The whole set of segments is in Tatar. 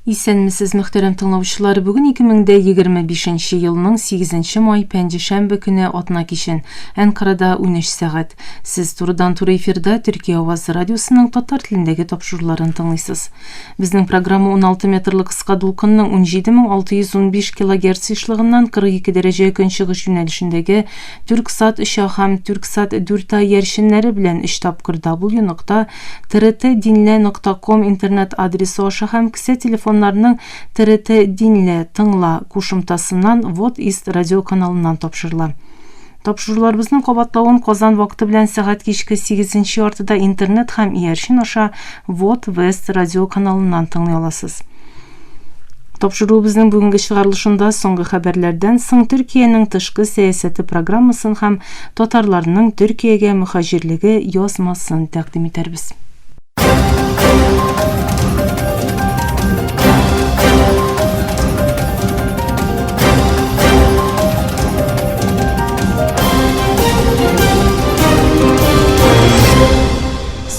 Исәнмесез, мөхтәрәм тыңлаучылар! Бүген 2025 елның 8 май пәнҗешәмбе көне атна кичен Әнкарада 13 сәгать. Сез турыдан-туры эфирда Төркия авазы радиосының татар телендәге тапшыруларын тыңлыйсыз. Безнең программа 16 метрлы кыска дулкынның 17615 килогерц ешлыгыннан 42 дәрәҗә көнчыгыш юнәлешендәге Түрксат 3А һәм Түрксат 4А иярченнәре белән өч тапкыр W нокта trtdinle нокта ком интернет адресы аша һәм кесә телефоннарының TRT Dinle, Тыңла, кушымтасыннан Вот Ист радиоканалыннан тапшырыла. Тапшыруларыбызның кабатлавын Казан вакыты белән сәгать кичке сигезенче яртыда интернет һәм иярчен аша Вот Вест радиоканалыннан тыңлый аласыз. Тапшыруыбызның бүгенге чыгарылышында соңгы хәбәрләрдән соң Төркиянең тышкы сәясәте программасын һәм татарларның Төркиягә мөхаҗирлеге язмасын тәкъдим итәрбез.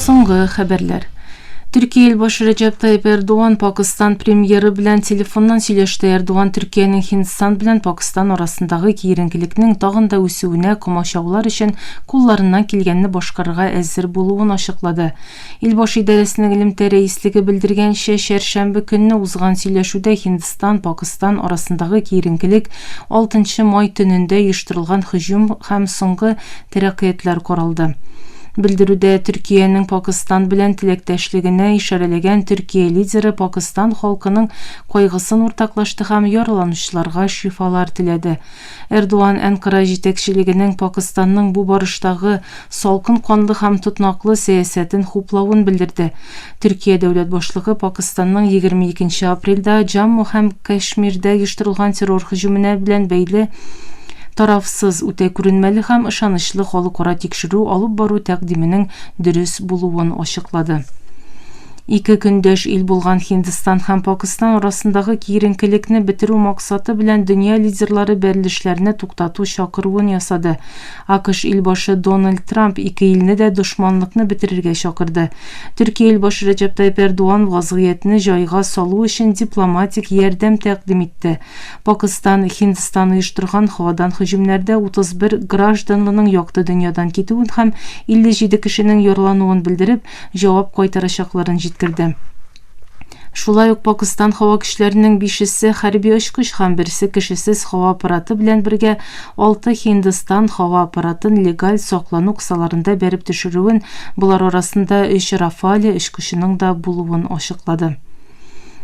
Соңгы хәбәрләр. Төркия илбашы Рәҗәп Тайип Эрдоган Пакыстан премьеры белән телефоннан сөйләште. Эрдоган Төркиянең Һиндстан белән Пакыстан арасындагы киеренкелекнең тагын да үсүенә комачаулар өчен кулларыннан килгәнне башкарырга әзер булуын ачыклады. Илбашы идарәсенең элемтә рәислеге белдергәнчә, чәршәмбе көнне узган сөйләшүдә Һиндстан, Пакыстан арасындагы киеренкелек 6 май төнендә оештырылган һөҗүм һәм соңгы тәрәккыятләр каралды. Белдерүдә Төркиянең Пакыстан белән теләктәшлегенә ишарәләгән Төркия лидеры Пакыстан халкының кайгысын уртаклашты һәм яраланучыларга шифалар теләде. Эрдоган Әнкара җитәкчелегенең Пакыстанның бу барыштагы салкын канлы һәм тотнаклы сәясәтен хуплавын белдерде. Төркия дәүләт башлыгы Пакыстанның 22 нче апрельдә Джамму һәм Кәшмирдә оештырылган террор һөҗүменә белән бәйле тарафсыз, үтә күренмәле һәм ышанычлы халыкара тикшерү алып бару тәкъдименең дөрес булуын ачыклады. Ике көндәш ил булган Һиндстан һәм Пакыстан арасындагы киеренкелекне бетерү максаты белән дөнья лидерлары бәрелешләрне туктату чакыруын ясады. АКШ илбашы Дональд Трамп ике илне дә дошманлыкны бетерергә чакырды. Төркия илбашы Рәҗәп Тайип Эрдоган вазгыятьне җайга салу өчен дипломатик ярдәм тәкъдим итте. Пакыстан, Һиндстан оештырган һавадан һөҗүмнәрдә 31 гражданлының якты дөньядан китүен һәм 57 кешенең яралануын белдереп, җавап кайтарачакларын җиткерде. Шулай ук Пакыстан һава көчләренең бишесе хәрби очкыч һәм берсе кешесез һава аппараты белән бергә алты Һиндстан һава аппаратын легаль саклану кысаларында бәреп төшерүен, болар арасында өч Рафале очкычының да булуын ачыклады.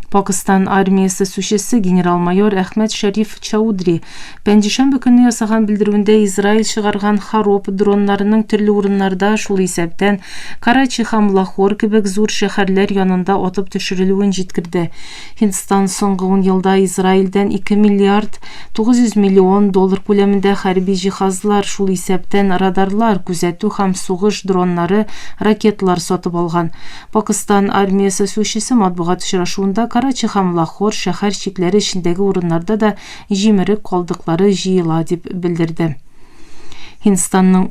Пакыстан армиясе сүзчесе генерал-майор Әхмәт Шәриф Чаудри пәнҗешәмбе көнне ясаган белдерүендә Израиль чыгарган Хароп дроннарының төрле урыннарда, шул исәптән Карачи һәм Лахор кебек зур шәһәрләр янында атып төшерелүен җиткерде. Һиндстан соңгы ун елда Израильдән 2 миллиард 900 миллион доллар күләмендә хәрби җиһазлар, шул исәптән радарлар, күзәтү һәм сугыш дроннары, ракеталар сатып алган. Пакыстан армиясе сүзчесе матбугат очрашуында Карачи һәм Лахор шәһәр чикләре эчендәге урыннарда да җимерек калдыклары җыела дип белдерде. Һиндстанның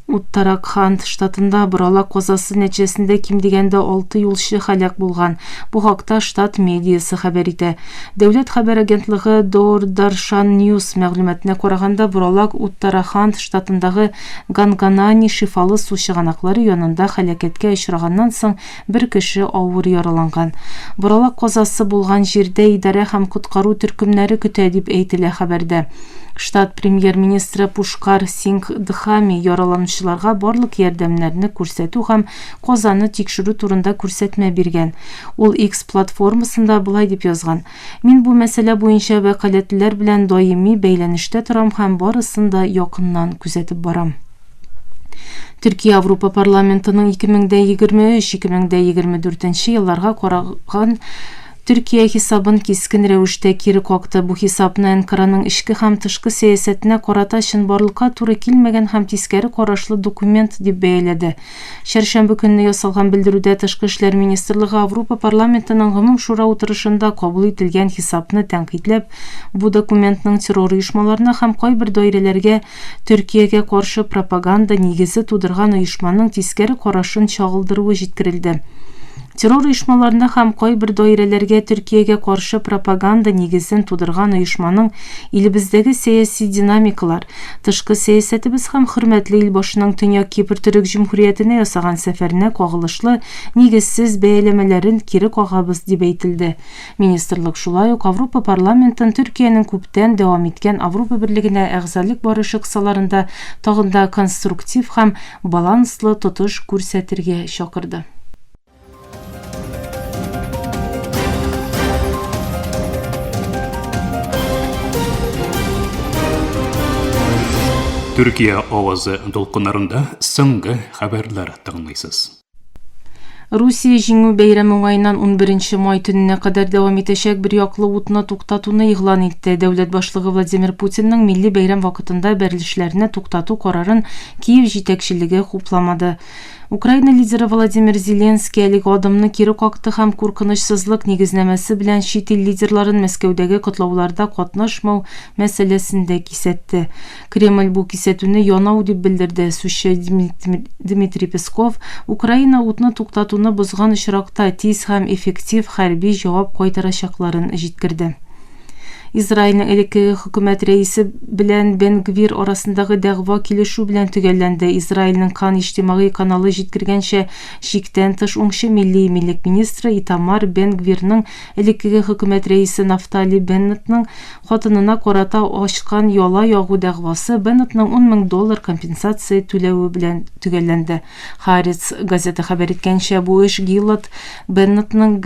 Уттаракханд штатында боралак казасы нәтиҗәсендә ким дигәндә алты юлчы һәлак булган. Бу хакта штат медиасы хәбәр итә. Дәүләт хәбәр агентлыгы Doordarshan News мәгълүматына караганда, боралак Уттараханд штатындагы Ганганани шифалы су чыганаклары янында һәлакәткә очраганнан соң бер кеше авыр яраланган. Боралак казасы булган җирдә идарә һәм коткару төркемнәре көтә, дип әйтелә хәбәрдә. Штат премьер-министры Пушкар Сингх Дхами яраланучыларга барлык ярдәмнәрне күрсәтү һәм казаны тикшерү турында күрсәтмә биргән. Ул X платформасында болай дип язган, Мин бу мәсьәлә буенча вәкаләтлеләр белән даими бәйләнештә торам һәм барысын да якыннан күзәтеп барам. Төркия Авропа парламентының 2023-2024 елларга караган Төркия хисабын кискен рәвештә кире какты. Бу хисапны Әнкараның эчке һәм тышкы сәясәтенә карата чынбарлыкка туры килмәгән һәм тискәре карашлы документ дип бәяләде. Чәршәмбе көнне ясалган белдерүдә Тышкы эшләр министрлыгы Авропа парламентының гомум шура утырышында кабул ителгән хисапны тәнкыйтьләп, бу документның террор оешмаларына һәм кайбер даирәләргә Төркиягә каршы пропаганда нигезе тудырган оешманың тискәре карашын чагылдыруы җиткерелде. Террор оешмаларына һәм кайбер даирәләргә Төркиягә каршы пропаганда нигезен тудырган оешманың илебездәге сәяси динамикалар, тышкы сәясәтебез һәм хөрмәтле илбашының Төньяк Кипр Төрек Җөмһүриятенә ясаган сәфәренә кагылышлы нигезсез бәяләмәләрен кире кагабыз, дип әйтелде. Министрлык шулай ук Авропа парламентын Төркиянең күптән дәвам иткән Авропа Берлегенә әгъзалык барышы кысаларында тагын да конструктив һәм баланслы тотыш күрсәтергә чакырды. Төркия авазы дулкыннарында соңгы хәбәрләр тыңлыйсыз. Русия Җиңү бәйрәме уңаеннан 11 май төненә кадәр дәвам итәчәк берьяклы утны туктатуны игълан итте. Дәүләт башлыгы Владимир Путинның милли бәйрәм вакытында бәрелешләрне туктату карарын Киев җитәкчелеге хупламады. Украина лидеры Владимир Зеленский әлеге адымны кире какты һәм куркынычсызлык нигезнамәсе белән чит ил лидерларын Мәскәүдәге котлауларда катнашмау мәсьәләсендә кисәтте. Кремль бу кисәтүне янау дип белдерде. Сүзче Дмитрий Песков Украина утны туктатуны бозган очракта тиз һәм эффектив хәрби җавап кайтарачакларын җиткерде. Израильнең элеккеге хөкүмәт рәисе белән Бен-Гвир арасындагы дәгъва килешү белән төгәлләнде. Израильнең Кан иҗтимагый каналы җиткергәнчә, чиктән тыш уңчы милли иминлек министры Итамар Бен-Гвирның элеккеге хөкүмәт рәисе Нафтали Беннетның Хатынына карата ачкан яла ягу дәгъвасы Беннетның 10 мең доллар компенсация түләве белән төгәлләнде. Хаарец газеты хәбәр иткәнчә, бу эш Гиллад Беннетның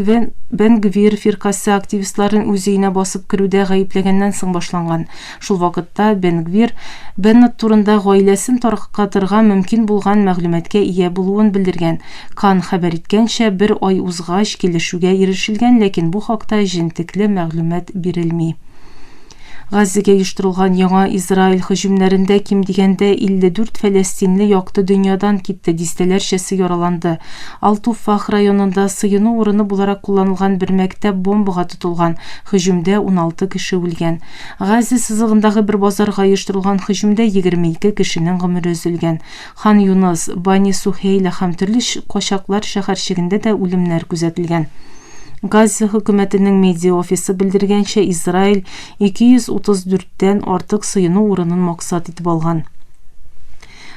Бен-Гвир фиркасе активистларын үз өенә басып керүдә гаепләгәннән соң башланган. Шул вакытта Бен-Гвир Беннет турында гаиләсен таркатырга мөмкин булган мәгълүматка ия булуын белдергән. Кан хәбәр иткәнчә, бер ай узгач, килешүгә ирешелгән, ләкин бу хакта җентекле мәгълүмат бирелми. Газзәгә оештырылган яңа Израиль һөҗүмнәрендә ким дигәндә 54 фәләстинле якты дөньядан китте, дистәләрчәсе яраланды. Ал-Туффах районында сыену урыны буларак кулланылган бер мәктәп бомбага тотылган, һөҗүмдә 16 кеше үлгән. Газзә сызыгындагы бер базарга оештырылган һөҗүмдә 22 кешенең гомере өзелгән. Хан Юныс, Бани Сухейла һәм төрле качаклар шәһәрчегендә дә үлемнәр күзәтелгән. Газзә хөкүмәтенең медиа офисы белдергәнчә, Израиль 234 тән артык сыену урынын максат итеп алган.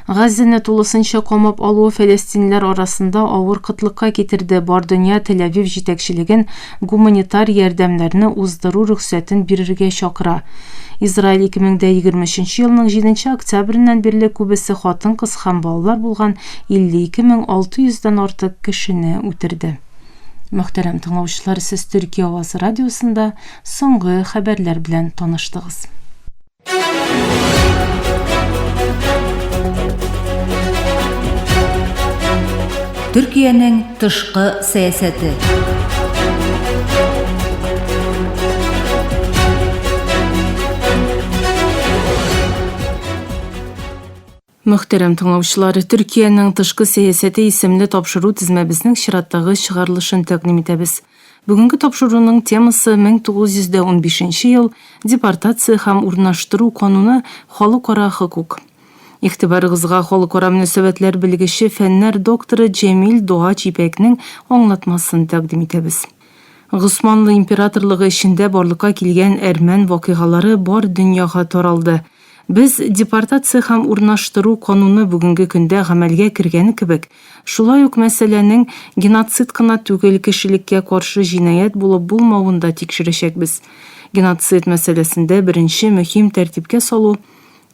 Газзәне тулысынча камап алуы фәләстинләр арасында авыр кытлыкка китерде, бар дөнья Тель-Авив җитәкчелеген гуманитар ярдәмнәрне уздыру рөхсәтен бирергә чакыра. Израиль 2023 елның җиденче октябреннән бирле күбесе хатын-кыз һәм балалар булган 52 мең 600 дән артык кешене үтерде. Мөхтәрәм тыңлаучылар, сез Төркия авазы радиосында соңгы хәбәрләр белән таныштыгыз. Төркиянең тышкы сәясәте. Мөхтәрәм тыңлаучылар, Төркиянең тышкы сәясәте исемле тапшыру тезмәбезнең чираттагы чыгарылышын тәкъдим итәбез. Бүгенге тапшыруның темасы 1915 ел, депортация һәм урнаштыру кануны, халыкара хокук. Игътибарыгызга халыкара мөнәсәбәтләр белгече, фәннәр докторы Җәмил Догач Ипәкнең аңлатмасын тәкъдим итәбез. Госманлы императорлыгы эчендә барлыкка килгән әрмән вакыйгалары бар дөньяга таралды. Без депортация һәм урнаштыру кануны бүгенге көндә гамәлгә кергәне кебек, шулай ук мәсьәләнең геноцид кына түгел, кешелеккә каршы җинаять булып булмавын да тикшерәчәкбез. Геноцид мәсьәләсендә беренче мөһим тәртипкә салу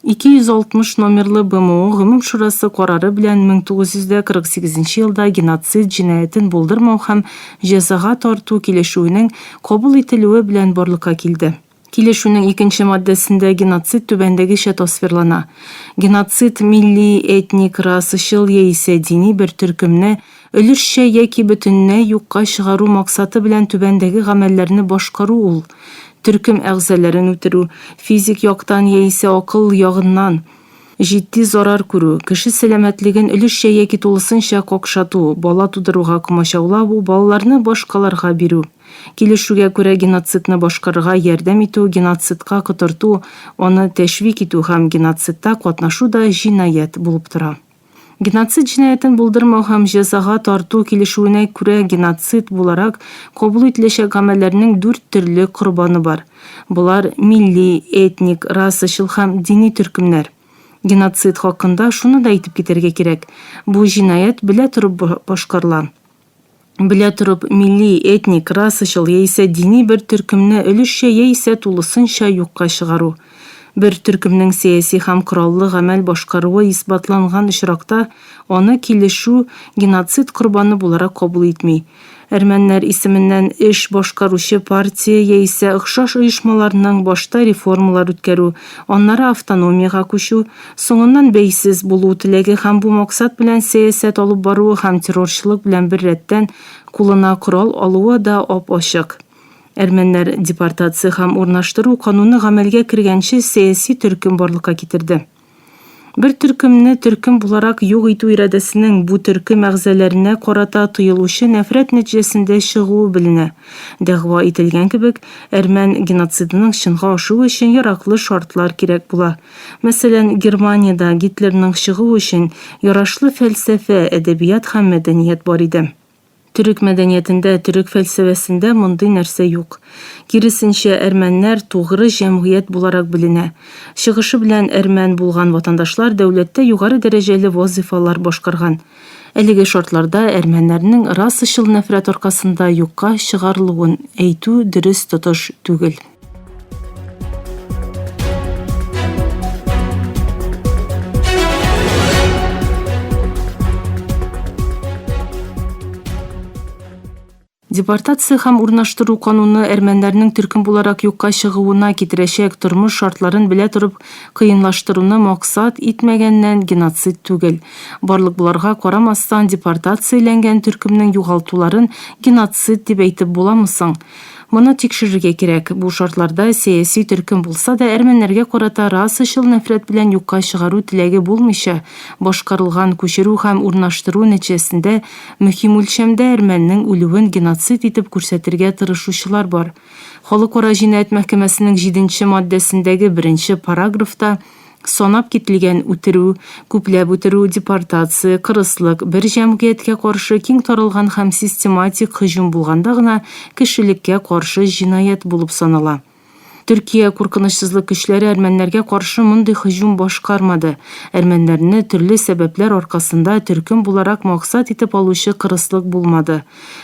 260 номерлы БМО Гомум Шурасы карары белән 1948 елда геноцид җинаятен булдырмау һәм җәзага тарту килешүенең кабул ителүе белән барлыкка килде. Килешүнең икенче маддәсендә геноцид түбәндәгечә тасвирлана, Геноцид, милли, этник, расачыл яисә дини бер төркемне өлешчә яки бөтенләй юкка чыгару максаты белән түбәндәге гамәлләрне башкару ул, төркем әгъзаләрен үтерү, физик яктан яисә акыл ягыннан җитди зарар күрү, кеше сәламәтлеген өлешчә яки тулысынча какшату, бала тудыруга комачаулау, балаларны башкаларга бирү. Килешүгә күрә геноцидны башкарырга ярдәм итү, геноцидка котырту, аны тәшвик итү һәм геноцидта катнашу да җинаять булып тора. Геноцид җинаятен булдырмау һәм җәзага тарту килешүенә күрә геноцид буларак кабул ителәчәк гамәлләрнең дүрт төрле корбаны бар. Болар, милли, этник, расачыл һәм дини төркемнәр. Геноцид хакында шуны да әйтеп китәргә кирәк, бу җинаять белә торып башкарыла. Белә торып, милли, этник, расачыл яисә дини бер төркемне өлешчә яисә тулысынча юкка чыгару. Бер төркемнең сәяси һәм кораллы гамәл башкаруы исбатланган очракта, аны килешү геноцид корбаны буларак кабул итми. Әрмәннәр исеменнән эш башкаручы партия яисә охшаш оешмаларның башта реформалар үткәрү, аннары автономиягә күчү, соңыннан бәйсез булу теләге һәм бу максат белән сәясәт алып баруы һәм террорчылык белән беррәттән кулына корал алуы да ап-ачык. Әрмәннәр депортация һәм урнаштыру кануны гамәлгә кергәнче сәяси төркем барлыкка китерде. Бер төркемне төркем буларак юк итү ирадәсенең бу төркем әгъзаләренә карата тоелучы нәфрәт нәтиҗәсендә чыгуы беленә. Дәгъва ителгән кебек, әрмән геноцидының чынга ашуы өчен яраклы шартлар кирәк була. Мәсәлән, Германиядә Гитлерның чыгуы өчен ярашлы фәлсәфә, әдәбият һәм мәдәният бар иде. Төрек мәдәниятендә, төрек фәлсәфәсендә мондый нәрсә юк. Киресенчә, әрмәннәр тугры җәмгыять буларак беленә. Чыгышы белән әрмән булган ватандашлар дәүләттә югары дәрәҗәле вазыйфалар башкарган. Әлеге шартларда әрмәннәрнең расачыл нәфрәт аркасында юкка чыгарылуын әйтү дөрес тотыш түгел. Депортация һәм урнаштыру кануны әрмәннәрнең төркем буларак юкка чыгуына китерәчәк тормыш шартларын белә торып кыенлаштыруны максат итмәгәннән геноцид түгел. Барлык боларга карамастан, депортацияләнгән төркемнең югалтуларын геноцид дип әйтеп буламы соң? Моны тикшерергә кирәк. Бу шартларда сәяси төркем булса да, әрмәннәргә карата расачыл нәфрәт белән юкка чыгару теләге булмыйча башкарылган күчерү һәм урнаштыру нәтиҗәсендә мөһим үлчәмдә әрмәннең үлүен геноцид итеп күрсәтергә тырышучылар бар. Халыкара җинаять мәхкәмәсенең җиденче маддәсендәге беренче параграфта Санап кителгән үтерү, күпләп үтерү, депортация, кырыслык, бер җәмгыятькә каршы киң таралган һәм систематик һөҗүм булганда гына кешелеккә каршы җинаять булып санала. Төркия куркынычсызлык көчләре әрмәннәргә каршы мондый һөҗүм башкармады. Әрмәннәрне төрле сәбәпләр аркасында төркем буларак максат итеп алучы кырыслык булмады.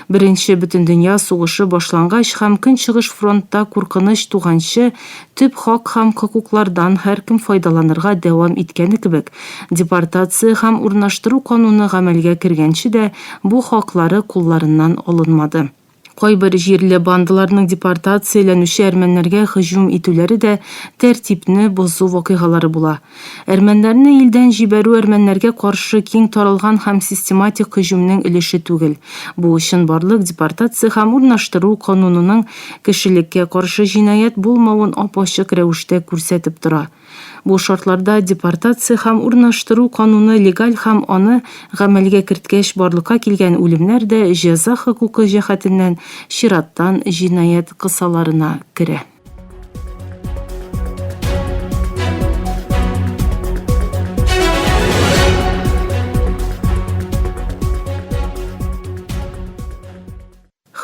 Беренче бөтендөнья сугышы башлангач һәм Көнчыгыш фронтта куркыныч туганчы, төп хак һәм хокуклардан һәркем файдаланырга дәвам иткәне кебек, депортация һәм урнаштыру кануны гамәлгә кергәнче дә бу хаклары кулларыннан алынмады. Кайбер җирле бандаларның депортацияләнүче әрмәннәргә һөҗүм итүләре дә тәртипне бозу вакыйгалары була. Әрмәннәрне илдән җибәрү әрмәннәргә каршы киң таралган һәм систематик һөҗүмнең өлеше түгел. Бу чынбарлык депортация һәм урнаштыру канунының кешелеккә каршы җинаять булмавын ап-ачык рәвештә күрсәтеп тора. Бу шартларда депортация һәм урнаштыру кануны легаль һәм аны гамәлгә керткәч барлыкка килгән үлемнәр дә җәза хокукы җәһәтеннән чираттан җинаять кысаларына керә.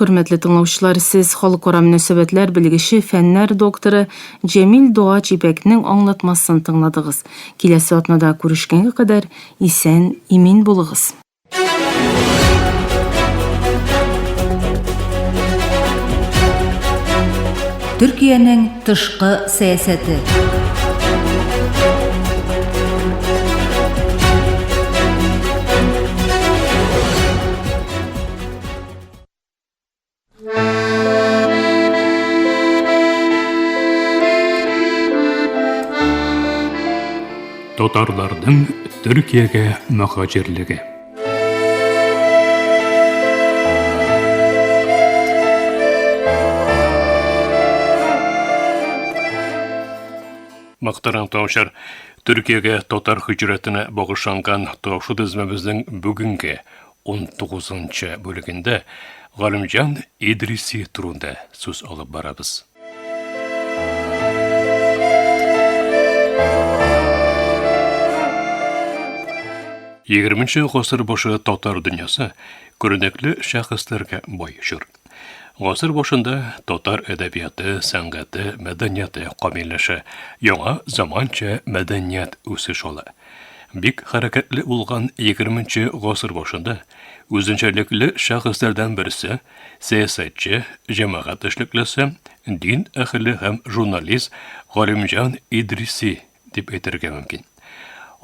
Хөрмәтле тыңлаучылар, сез халыкара мөнәсәбәтләр белгече, фәннәр докторы Җәмил Дуач Ибәкнең аңлатмасын тыңладыгыз. Киләсе атнада күрешкәнгә кадәр исән, имин булыгыз. Төркиянең тышкы сәясәте. Татарларның Төркиягә мөһаҗирлеге. Мөхтәрәм тыңлаучылар, Төркиягә татар һиҗрәтенә багышланган таушы тезмәбезнең бүгенге 19 нчы бүлегендә Галимҗан Идриси турында сүз алып барабыз. Егерменче гасыр башы татар дөньясы күренекле шәхесләргә бай чор. Гасыр башында татар әдәбияты, сәнгате, мәдәнияте камилләшә, яңа заманча мәдәният үсеш ала. Бик хәрәкәтле булган егерменче гасыр башында үзенчәлекле шәхесләрдән берсе, сәясәтче, җәмәгать эшлеклесе, дин әһеле һәм журналист Галимҗан Идриси дип әйтергә мөмкин.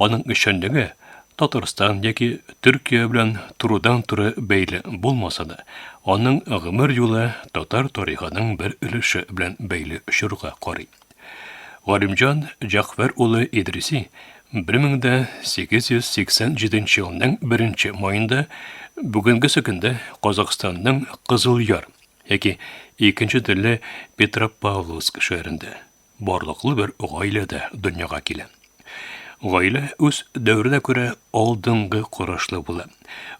Аның эшчәнлеге Татарстан яки Төркия белән турыдан-туры бәйле булмаса да, аның гомер юлы татар тарихының бер өлеше белән бәйле чорга карый. Галимҗан Җәгъфәр улы Идриси 1887 елның 1 маенда бүгенгесе көндә Казахстанның Кызыл Яр яки икенче телле Петропавловск шәһәрендә барлыклы бер гаиләдә дөньяга килә. Гаилә үз дәверенә күрә алдынгы карашлы була.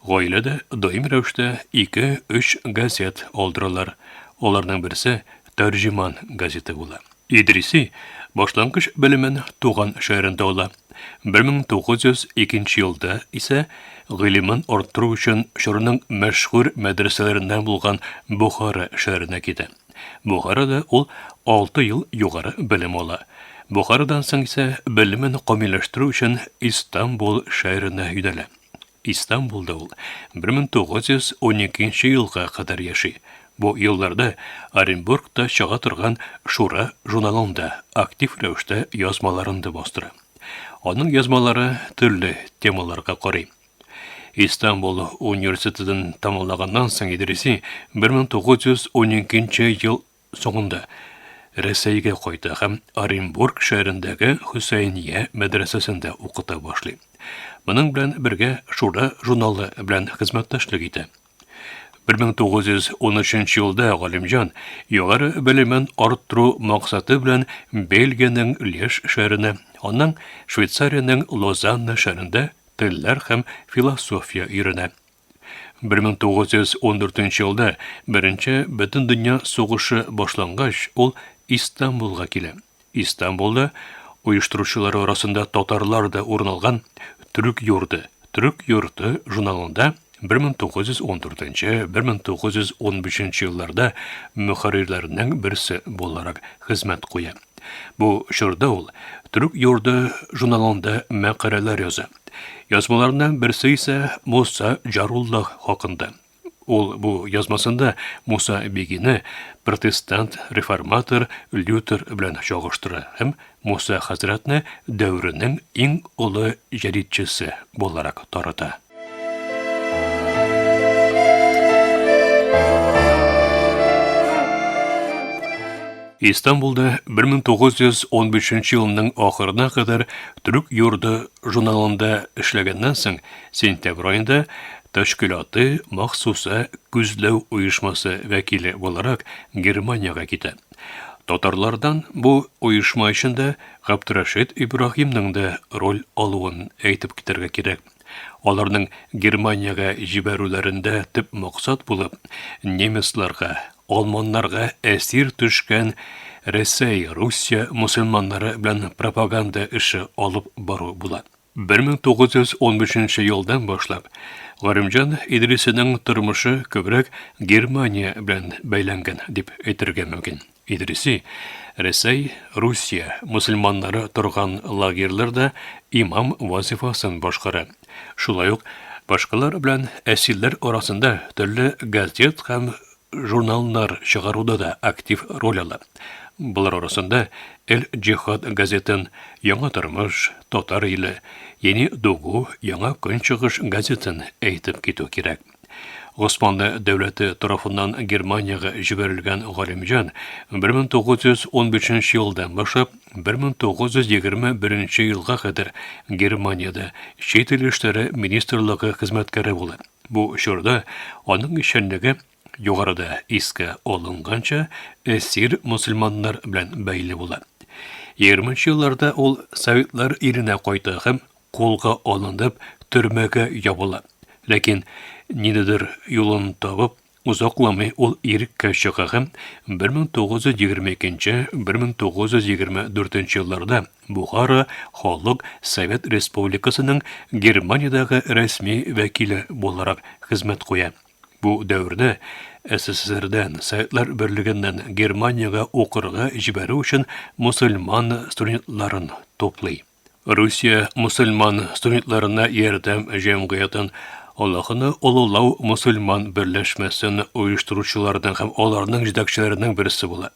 Гаиләдә даими рәвештә ике-өч газет алдыралар. Аларның берсе Тәрҗеман газеты була. Идриси башлангыч белемен туган шәһәрендә ала. 1902 елда исә гыйлемен арттыру өчен чорының мәшһүр мәдрәсәләреннән булган Бохара шәһәренә китә. Бохарада ул 6 ел югары белем ала. Бохарадан соң исә белемен камилләштерү өчен Истанбул шәһәренә юнәлә. Истанбулда ул 1912 елга кадәр яши. Бу елларда Оренбургта чыга торган Шура журналында актив рәвештә язмаларын да бастыра. Аның язмалары төрле темаларга карый. Истанбул университетын тәмамлаганнан соң Идриси 1912 ел соңында Рәсәйгә кайта һәм Оренбург шәһәрендәге Хөсәения мәдрәсәсендә укыта башлый. Моның белән бергә Шура журналы белән хезмәттәшлек итә. 1913 елда Галимҗан югары белемен арттыру максаты белән Бельгиянең Леш шәһәренә, аннан Швейцариянең Лозанна шәһәрендә телләр һәм философия өйрәнә. 1914 елда Беренче бөтендөнья сугышы башлангач, ул Истанбулга килә. Истанбулда оештыручылары арасында татарлар да урын алган Төрек йорты, Төрек йорты журналында 1914-1915 елларда мөхәррирләрнең берсе буларак хезмәт куя. Бу чорда ул Төрек йорты журналында мәкаләләр яза. Язмаларыннан берсе исә Муса Җаруллах хакында. Ул бу язмасында Муса Бигине протестант реформатор Лютер белән чагыштыра һәм Муса хәзрәтне дәверенең иң олы җәдитчесе буларак тарата. Истанбулда 1915 елның ахырына кадәр Төрек йорды журналында эшләгәннән соң, сентябрь аенда Тәшкилаты махсуса күзләү оешмасы вәкиле буларак Германиягә китә. Татарлардан бу оешма эчендә Габдрәшит Ибраһимның да роль алуын әйтеп китәргә кирәк. Аларның Германиягә җибәрүләрендә төп максат булып немецларга, алманнарга әсир төшкән Рәсәй, Русия мөселманнары белән пропаганда эше алып бару була. 1915 елдан башлап Галимҗан Идрисиның тормышы күбрәк Германия белән бәйләнгән дип әйтергә мөмкин. Идриси Рәсәй, Русия мөселманнары торган лагерьларда имам вазифасын башкара. Шулай ук башкалар белән әсирләр арасында төрле газет һәм журналлар чыгаруда да актив роль ала. Болар арасында Эль-Джихад газетын, Яңа тормыш, Татар иле, Ени Дугу, Яңа көнчыгыш газетын әйтеп китү кирәк. Госманлы дәүләте тарафыннан Германиягә җибәрелгән Галимҗан 1915 елдан башлап 1921 елга кадәр Германиядә чит ил эшләре министрлыгы хезмәткәре була. Бу чорда аның эшчәнлеге югарыда искә алынганча әсир мөселманнар белән бәйле була. 20 елларда ул Советлар иленә кайта һәм кулга алынып төрмәгә ябыла. Ләкин ниндидер юлын табып, Озакламый ул иреккә чыга һәм 1922-1924 елларда Бухара Халык Совет Республикасының Германиядәге рәсми вәкиле буларак хезмәт куя. Бу дәвердә СССРдән, Советлар Берлегеннән Германиягә укырга җибәрү өчен мөселман студентларын туплый. Русия мөселман студентларына ярдәм җәмгыятен Аллаһыны олылау мөселман берләшмәсен оештыручыларның һәм аларның җитәкчеләренең берсе була.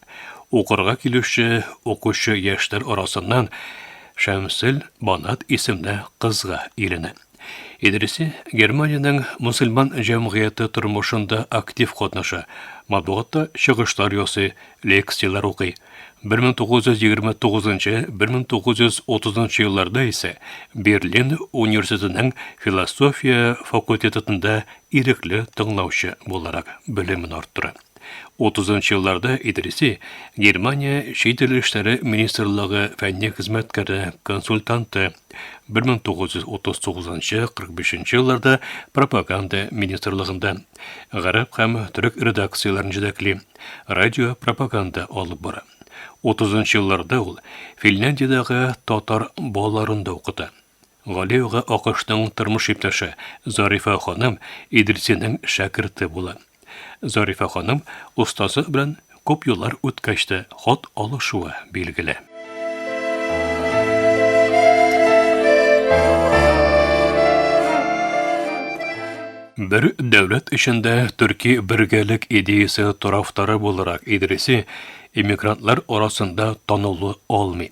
Укырга килүче укучы яшьләр арасыннан Шәмсел Банат исемле кызга өйләнә. Идриси Германиянең мөселман җәмгыяте тормышында актив катнаша, матбугатта чыгышлар ясый, лекцияләр укый. 1929-1930 елларда исә Берлин университетының философия факультетында ирекле тыңлаучы буларак белемен арттыра. 30 елларда Идриси Германия чит ил эшләре министрлыгы фәнни хезмәткәре, консультанты, 1939-45 елларда пропаганда министрлыгында гарәп һәм төрек редакцияләрен җитәкли, радио пропаганда алып бара. 30 елларда ул Финляндиядәге татар балаларын да укыта. Галиева АКШның тормыш иптәше Зарифа ханым Идрисинең шәкерте була. Зарифа ханым остазы белән күп еллар үткәч тә хат алышуы билгеле. Бер дәүләт эчендә төрки бергәлек идеясе тарафдары буларак Идриси эмигрантлар арасында танылу алмый.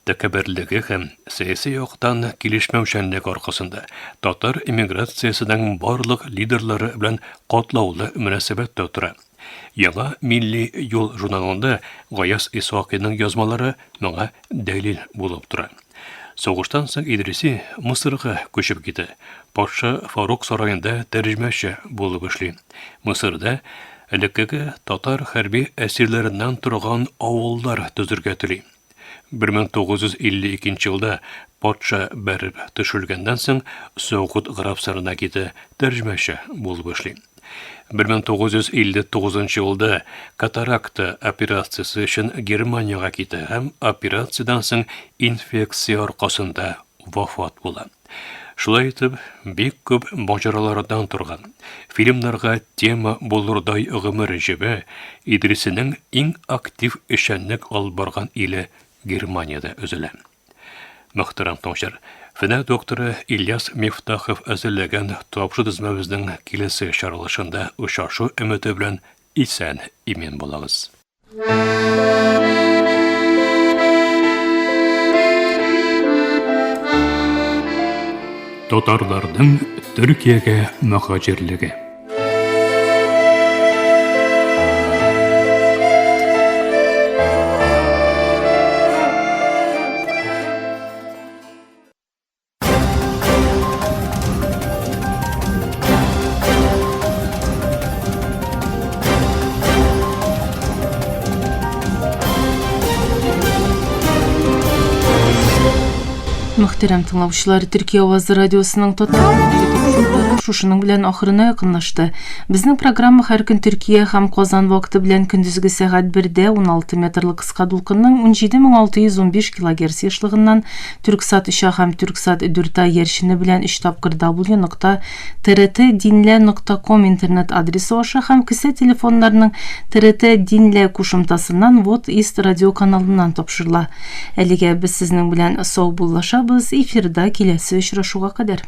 Тәкәбберлеге һәм сәяси яктан килешмәүчәнлек аркасында татар эмиграциясенең барлык лидерлары белән катлаулы мөнәсәбәттә тора. Яңа милли юл журналында Гаяз Исхакыйның язмалары моңа дәлил булып тора. Сугыштан соң Идриси Мысырга күчеп китә. Патша Фарук сараенда тәрҗемәче булып эшли. Мысырда элеккеге татар хәрби әсирләреннән торган авыллар төзергә тели. 1952 елда патша бәреп төшерелгәннән соң Согуд Гарәбстанына китә, тәрҗемәче булып эшли. 1959 елда катаракта операциясе өчен Германиягә китә һәм операциядән соң инфекция аркасында вафат була. Шулай итеп, бик күп маҗаралардан торган, фильмнарга тема булырдай гомер җебе Идрисенең иң актив эшчәнлек алып барган иле Германиядә өзелә. Мөхтәрәм тыңлаучылар, фәннәр докторы Ильяс Мифтахов әзерләгән тапшы төзмәбезнең киләсе чыгарылышында очрашу өмете белән исән-имин булыгыз. Татарларның Төркиягә мөһаҗирлеге. Мөхтәрәм тыңлаучылар, Төркия авазы радиосының татар тапшырулары шушының белән ахырына якынлашты. Безнең программа һәр көн Төркия һәм Казан вакыты белән көндезге сәгать 1-дә 16 метрлы кыска дулкынның 17615 килогерц ешлыгыннан Түрксат 3А һәм Түрксат 4А иярчене белән өч тапкыр w нокта trt dinle нокта ком интернет адресы аша һәм кесә телефоннарының TRT Dinle кушымтасыннан Вот Ист радиоканалыннан тапшырыла. Әлегә без сезнең белән саубуллашабыз, эфирда киләсе очрашуга кадәр.